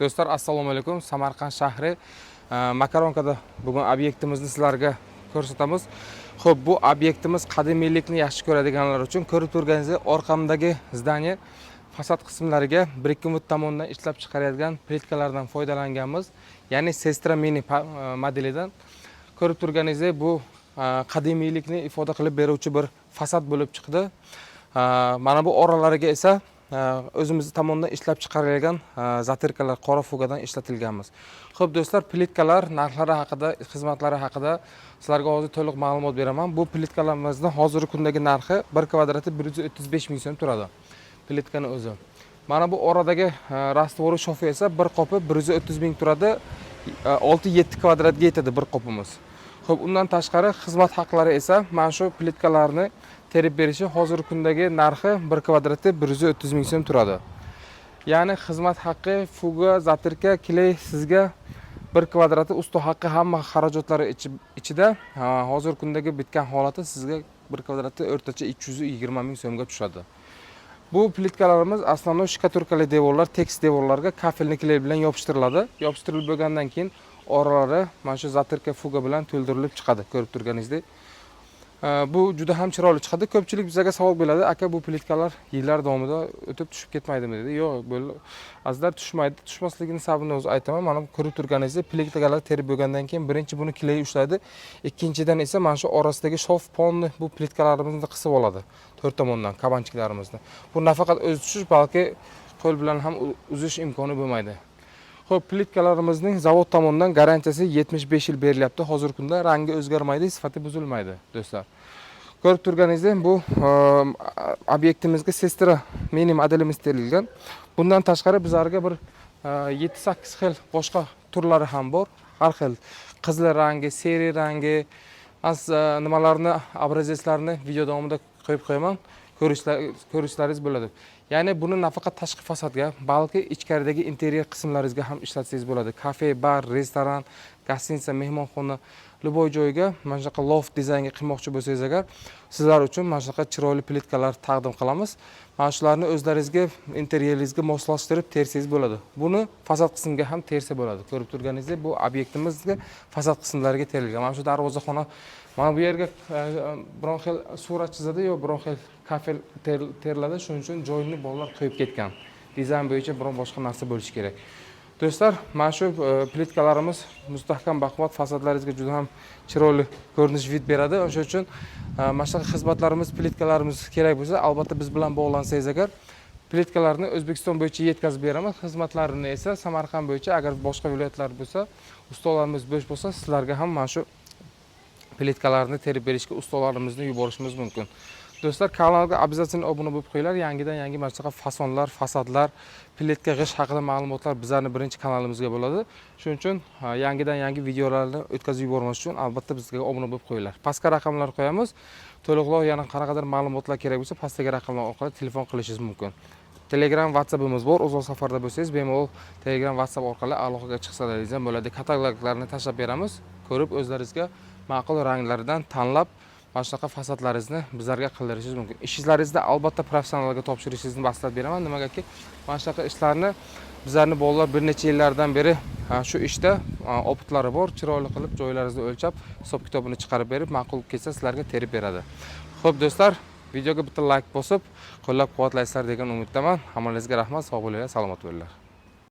Do'stlar, assalomu alaykum. Samarqand shahri, Makaronkada bugun obyektimizni sizlarga ko'rsatamiz. Xo'p, bu obyektimiz qadimiylikni yaxshi ko'radiganlar uchun. Ko'rib turganingizdek, orqamdagi здание fasad qismlariga Brickwood tomonidan ishlab chiqaradigan plitkalardan foydalanganmiz. Ya'ni Sestra Mini modelidan. Ko'rib turganingizdek, bu qadimiylikni ifoda qilib beruvchi bir fasad bo'lib chiqdi. Mana bu oralariga esa o'zimiz tomonidan ishlab chiqarilgan затирка lar, qora fugadan ishlatilganmiz. Xo'p, do'stlar, plitkalar narxlari haqida, xizmatlari haqida sizlarga hozir to'liq ma'lumot beraman. Bu plitkalarimizni hozirgi kundagi narxi bir kvadrati 135 ming so'm turadi. Plitkani o'zi. Mana bu oradagi раствор i шов i esa bir qopi 130 ming turadi. 6-7 kvadratga yetadi bir qopimiz. Xo'p, undan tashqari xizmat haqlari esa mana shu plitkalarni terib berishi hozirgi kundagi narxi bir kvadrati 130 ming so'm turadi. Ya'ni xizmat haqqi, fuga, затирка, клей sizga bir kvadrati usta haqqi, hamma xarajatlari ichida, hozirgi kundagi bitgan holati sizga bir kvadrati o'rtacha 220 ming so'mga tushadi. Bu plitkalarimiz основной штукатурка li devorlar, tekis devorlarga кафельный клей bilan yopishtiriladi. Yopishtirilib bo'lgandan keyin oralari mana shu затирка, fuga bilan to'ldirilib chiqadi, ko'rib turganingizdek. Bu juda ham chiroyli chiqadi. Ko'pchilik bizga savol beradi: "Aka, bu plitkalar yillar davomida o'tib tushib ketmaydimi?" dedi. Yo'q, bu, azizlar, tushmaydi. Tushmasligini sababini o'zi aytaman. Mana ko'rib turganingizdek, plitkalar terib bo'lgandan keyin birinchi buni клей ushlaydi. Ikkinchidan esa mana shu orasidagi шов полный bu plitkalarimizni qisib oladi. To'rt tomondan кабанчик larimizni. Bu nafaqat o'zi tushish, balki qo'l bilan ham uzish imkoni bo'lmaydi. Xo'p, plitkalarimizning zavod tomonidan garantiyasi 75 yil berilyapti. Hozirgi kunda rangi o'zgarmaydi, sifati buzilmaydi, do'stlar. Ko'rib turganingizdek, bu obyektimizga Sestra Mini modelimiz terilgan. Bundan tashqari bizlarga bir 7-8 xil boshqa turlari ham bor. Har xil qizil rangi, серый rangi, az nimalarni, образец larni video davomida qo'yib qo'yaman. Ko'rishlaringiz bo'ladi. Ya'ni buni nafaqat tashqi fasadga, balki ichkaridagi interyer qismlaringizga ham ishlatsangiz bo'ladi. Kafe, bar, restoran, гостиница, mehmonxona, любой joyga mana shunaqa loft dizaynga qilmoqchi bo'lsangiz agar, sizlar uchun mana shunaqa chiroyli plitkalar taqdim qilamiz. Mana shularni o'zlaringizga, interyeringizga moslashtirib tersangiz bo'ladi. Buni fasad qismiga ham tersa bo'ladi. Ko'rib turganingizdek, bu obyektimizga fasad qismlariga terilgan. Mana shu darvozaxona, mana bu yerga biron xil surat chizadi yo biron xil kafel teriladi. Shuning uchun joyini bolalar qo'yib ketgan. Dizayn bo'yicha biron boshqa narsa bo'lishi kerak. Do'stlar, mana shu plitkalarimiz mustahkam, baquvvat, fasadlaringizga juda ham chiroyli ko'rinish, вид beradi. O'sha uchun mana shunaqa xizmatlarimiz, plitkalarimiz kerak bo'lsa, albatta biz bilan bog'lansangiz agar, plitkalarni O'zbekiston bo'yicha yetkazib beramiz. Xizmatlarini esa Samarqand bo'yicha, agar boshqa viloyatlar bo'lsa, ustalarimiz bo'sh bo'lsa, sizlarga ham mana shu plitkalarni terib berishga ustalarimizni yuborishimiz mumkin. Do'stlar, kanalga обязательно obuna bo'lib qo'yinglar. Yangidan yangi mana shunaqa fasonlar, fasadlar, plitka, g'isht haqida ma'lumotlar bizlarni birinchi kanalimizga bo'ladi. Shuning uchun yangidan yangi videolarni o'tkazib yubormas uchun albatta bizga obuna bo'lib qo'yinglar. Pastga raqamlar qo'yamiz. To'liqroq yana qanaqadir ma'lumotlar kerak bo'lsa, pastdagi raqamlar orqali telefon qilishingiz mumkin. Telegram, WhatsAppimiz bor. Uzoq safarda bo'lsangiz, bemalol Telegram, WhatsApp orqali aloqaga chiqsalaringiz ham bo'ladi. Kataloglarni tashlab beramiz. Ko'rib, o'zlaringizga ma'qul ranglaridan tanlab, mana shunaqa fasadlaringizni bizlarga qildirishingiz mumkin. Ishlaringizni albatta professionalga topshirishingizni maslahat beraman. Nimagaki, mana shunaqa ishlarni bizlarni bolalar bir necha yillardan beri shu ishda опыт lari bor. Chiroyli qilib joylaringizni o'lchab, hisob kitobini chiqarib berib, ma'qul kelsa, sizlarga terib beradi. Xo'p, do'stlar, videoga bitta layk bosib, qo'llab-quvvatlaysizlar degan umiddaman. Hammalaringizga rahmat, sog' bo'linglar, salomat bo'linglar.